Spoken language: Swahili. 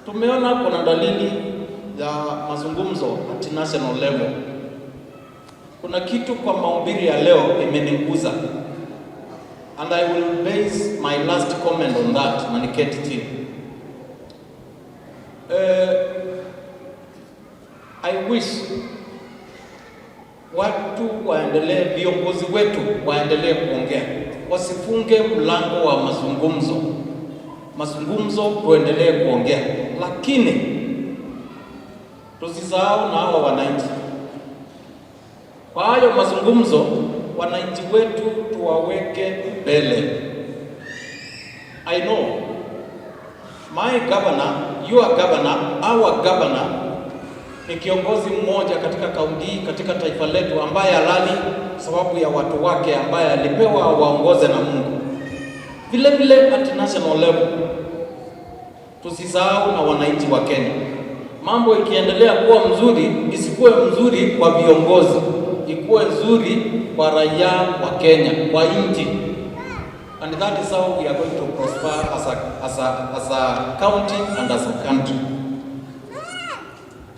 Tumeona kuna dalili ya mazungumzo at national level. Kuna kitu kwa mahubiri ya leo imeniguza, and I will base my last comment on that na niketi chini. I wish watu waendelee, viongozi wetu waendelee kuongea, wasifunge mlango wa mazungumzo. Mazungumzo tuendelee kuongea, lakini tusisahau na hawa wananchi. Kwa hayo mazungumzo, wananchi wetu tuwaweke mbele. I know my governor, your governor, our governor ni kiongozi mmoja katika kaunti hii, katika taifa letu, ambaye halali sababu ya watu wake, ambaye alipewa waongoze na Mungu. Vile vile at national level tusisahau na wananchi wa Kenya. Mambo ikiendelea kuwa mzuri, isikuwe mzuri kwa viongozi, ikuwe nzuri kwa raia wa Kenya, kwa nchi. And that is how we are going to prosper as a county and as a country.